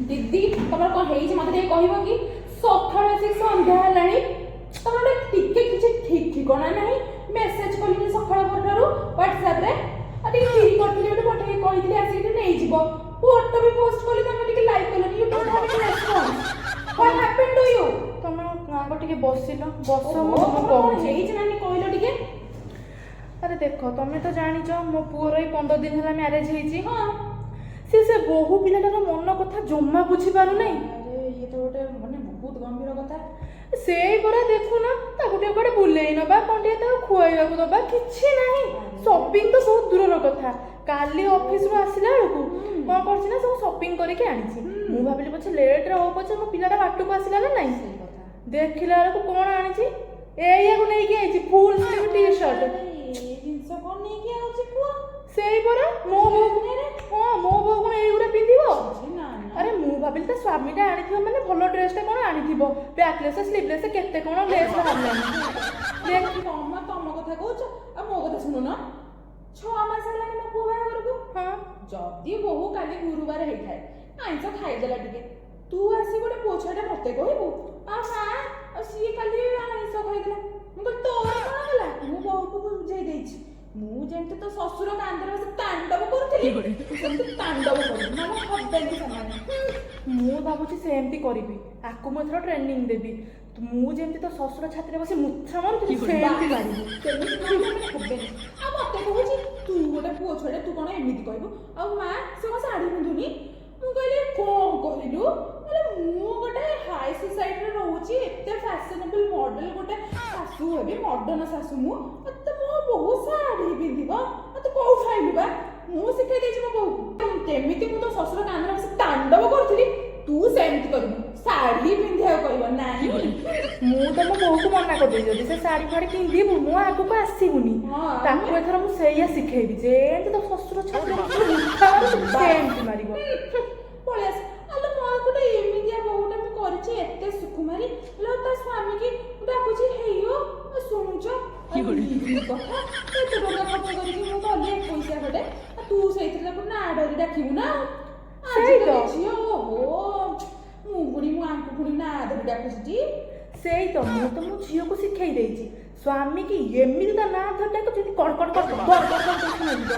ଦିଦି, ତମର କଣ ହେଇଛି ମତେ ଟିକେ କହିବ କି? ସକାଳୁ ଆସିକି ସନ୍ଧ୍ୟା ହେଲାଣି, ତମର ଟିକେ କିଛି ଠିକ ଠିକଣା ନାହିଁ। ମେସେଜ କଲିନି ସକାଳ ପରଠାରୁ ହ୍ୱାଟ୍ସଆପରେ, ଆଉ ଟିକେ କ୍ଷୀରି କରିଥିଲି ଗୋଟେ ପଠେଇ କହିଥିଲି ଆସିକି ଟିକେ ନେଇଯିବ। ଫଟୋ ବି ପୋଷ୍ଟ କଲି, ତମେ ଟିକେ ଲାଇକ୍ କଲନି। You don't have any response. What happen to you? ତମେ ଆଗ ଟିକେ ବସିଲ, ବସ, ମୁଁ ତମକୁ କହୁଛି। ହେଇଛି ନାନୀ, କହିଲ ଟିକେ। ଆରେ ଦେଖ, ତମେ ତ ଜାଣିଛ ମୋ ପୁଅର ଏଇ 15 ଦିନ ହେଲା ମ୍ୟାରେଜ ହେଇଛି। ହଁ। ସେ ବୋହୂ ପିଲାଟାର ମନ କଥା ଜମା ବୁଝିପାରୁନାହିଁ। ଆରେ, ଇଏ ତ ଗୋଟେ ମାନେ ବହୁତ ଗମ୍ଭୀର କଥା। ସେଇ ପରା, ଦେଖୁନ, ତାକୁ ଟିକେ କୁଆଡ଼େ ବୁଲେଇ ନବା, କଣ ଟିକେ ତାକୁ ଖୁଆଇବାକୁ ଦବା, କିଛି ନାହିଁ। ସପିଂ ତ ବହୁତ ଦୂରର କଥା। କାଲି ଅଫିସରୁ ଆସିଲା ବେଳକୁ କଣ କରିଛି ନା ସବୁ ସପିଂ କରିକି ଆଣିଛି। ମୁଁ ଭାବିଲି ପଛେ ଲେଟ୍ରେ ହଉ ପଛେ, ମୋ ପିଲାଟା ବାଟକୁ ଆସିଲା ନା ନାହିଁ। ସେଇ କଥା। ଦେଖିଲା ବେଳକୁ କଣ ଆଣିଛି? ଏଇଆକୁ ନେଇକି ଆଇଛି, ଫୁଲ୍ ସ୍ଲିଭ୍ ଟି ସାର୍ଟ। ଏ ଜିନିଷ କଣ ନେଇକି ଆଉଛି ପୁଅ? ସେଇ ପରା, ମୋ ବୋହୂ, ହଁ, ମୋ ବୋହୂ କଣ ଏଇଗୁରା ପିନ୍ଧିବ? ନା ନା। ଆରେ, ମୁଁ ଭାବିଲି ତା ସ୍ୱାମୀଟା ଆଣିଥିବ ମାନେ ଭଲ ଡ୍ରେସଟା କଣ ଆଣିଥିବ, ବ୍ୟାକଲେସ୍, ସ୍ଲିଭଲେସ୍, କେତେ କଣ ଲେସ୍ ବାହାରିଲାଣି। ତମ ତମ କଥା କହୁଛ ଆଉ ମୋ କଥା ଶୁଣୁନ। 6 ମାସ ହେଲାଣି ମୋ ପୁଅ ବାହାଘରକୁ। ଯଦି ବୋହୂ କାଲି ଗୁରୁବାର ହେଇଥାଏ, ଆଇଁଷ ଖାଇଦେଲା ଟିକେ, ତୁ ଆସି ଗୋଟେ ପୁଅ ଛୁଆଟା ମତେ କହିବୁ, ଆଉ ମା, ଆଉ ସିଏ କାଲି ଆଇଁଷ ଖାଇଦେଲା। ମୁଁ କହିଲି, ତୋର କଣ ହେଲା? ମୁଁ ବୋହୂକୁ ବୁଝେଇ ଦେଇଛି। ମୁଁ ଯେମିତି ତୋ ଶ୍ୱଶୁର କାନ୍ଧରେ ବସି ତାଣ୍ଡବ କରୁଥିଲି, ସେମିତି ତାଣ୍ଡବ କରିବି, ନହେଲେ ହବେନି ସେମାନେ। ମୁଁ ଭାବୁଛି ସେମିତି କରିବି। ଆକୁ ମୁଁ ଏଥର ଟ୍ରେନିଂ ଦେବି। ମୁଁ ଯେମିତି ତୋ ଶ୍ୱଶୁର ଛାତିରେ ବସି ମୁଥା ମାରୁଥିଲି, ସେମିତି ମାରିବି। ସେମିତି ନହେଲେ ମାନେ ହେବେନି। ଆଉ ମତେ କହୁଛି, ତୁ ଗୋଟେ ପୁଅ ଛୁଆଟା, ତୁ କଣ ଏମିତି କହିବୁ? ଆଉ ମା, ସେ କଣ ଶାଢୀ ପିନ୍ଧୁନି? ମୁଁ କହିଲି, କଣ କହିଲୁ? କହିଲେ, ମୁଁ ଗୋଟେ ହାଇ ସୋସାଇଟିରେ ରହୁଛି, ଏତେ ଫ୍ୟାସନେବଲ ମଡେଲ ଗୋଟେ ଶାଶୁ ହେବି, ମଡର୍ଣ୍ଣ ଶାଶୁ ମୁଁ, ଆଉ ତ ମୋ ବୋହୂ ଶାଢୀ ପିନ୍ଧିବ? ଆଉ ତୁ କୋଉଠୁ ଆଇଲୁ ବା? ମୁଁ ଶିଖେଇ ଦେଇଛି ମୋ ବୋହୂକୁ, କେମିତି ମୁଁ ତୋ ଶ୍ୱଶୁର କାନ୍ଧରେ ବସି ତାଣ୍ଡବ କରୁଥିଲି, ତୁ ସେମିତି କରିବୁ, ଶାଢୀ ପିନ୍ଧିବାକୁ କହିବ ନାହିଁ। ମୁଁ ତ ମୋ ବୋହୂକୁ ମନା କରିଦେଇଛି, ଯଦି ସେ ଶାଢୀ ଫାଢୀ ପିନ୍ଧିବୁ, ମୁଁ ଆଗକୁ ଆସିବୁନି। ତାକୁ ଏଥର ମୁଁ ସେଇଆ ଶିଖେଇବି, ଯେମିତି ତୋ ଶ୍ୱଶୁର ଛାତିରେ ବସି ମୁଥା ମାରୁଥିଲି, ସେମିତି ମାରିବ। ପଳେଇ ଆସ। ଆଲୋ ମା, ଗୋଟେ ଏମିତିଆ ବୋହୂଟା ମୁଁ କରିଛି, ଏତେ ସୁକୁମାରୀ ଲୋ। ତା ସ୍ୱାମୀ କି ଡାକୁଛି, ହେଇଓ, ଶୁଣୁଛ? ଆଉ ଏମିତି କଥା, ଏତେ ଟଙ୍କା ଖର୍ଚ୍ଚ କରିକି ମୁଁ ଗଲି ଏକୋଇଶିଆ ଗୋଟେ, ଆଉ ତୁ ସେଇଥିରେ ତାକୁ ନା ଡରି ଡାକିବୁ ନା? ସେଇ ତ। ଆଜିକାଲି ଝିଅ, ଓହୋ, ମୁଁ ପୁଣି ମୁଁ ଆଙ୍କୁ ପୁଣି ନା ଧରି ଡାକୁଛି ଟି। ସେଇ ତ, ମୁଁ ତ ମୋ ଝିଅକୁ ଶିଖେଇ ଦେଇଛି, ସ୍ୱାମୀ କି ଏମିତି ତା ନାଁ ଧରି ଡାକୁଛି, ଯେମିତି କଡ଼ କଡ଼ କଡ଼ କଡ଼ କଡ଼ କଡ଼ କଡ଼ ଶୁଣାଯିବ।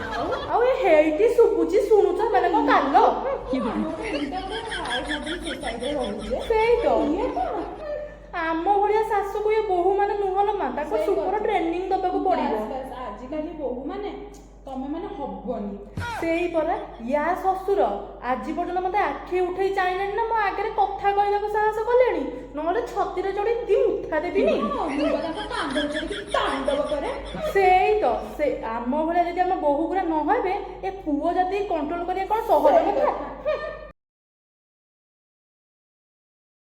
ଆଉ ଏ ହେଇଟି ଶୁଭୁଛି, ଶୁଣୁଛ ମାନେ କଣ କାଲ? ଆମେ ଗୋଟେ ଏମିତିଆ ଗୋଟେ ହାଇ ମଡେଲ ସୋସାଇଟିରେ ରହୁଛେ। ସେଇ ତ। ଇଏ କଣ? ଆମ ଭଳିଆ ଶାଶୁକୁ ଏ ବୋହୂ ମାନେ ନୁହଁ ଲୋ ମା, ତାକୁ ସେଇ ସୁପର କଥା। ଟ୍ରେନିଂ ଦବାକୁ ପଡିବ। ବାସ୍ ବାସ୍, ଆଜିକାଲି ବୋହୂ ମାନେ ତମେ ମାନେ ହବନି। ସେଇ ପରା, ୟା ଶ୍ୱଶୁର ଆଜି ପର୍ଯ୍ୟନ୍ତ ମତେ ଆଖି ଉଠେଇ ଚାହିଁଲେଣି ନା ମୋ ଆଗରେ କଥା କହିବାକୁ ସାହସ କଲେଣି, ନହେଲେ ଛାତିରେ ଚଢି ଦି ମୁଥା ଦେବିନି। ହଁ, ମୁଁ ବା ତାଙ୍କ କାନ୍ଧରେ ଚଢିକି ତାଣ୍ଡବ କରେ। ସେଇ ତ, ସେ ଆମ ଭଳିଆ ଯଦି ଆମ ବୋହୂ ଗୁରା ନ ହେବେ, ଏ ପୁଅ ଜାତି କଣ୍ଟ୍ରୋଲ କରିବା କଣ ସହଜ କଥା?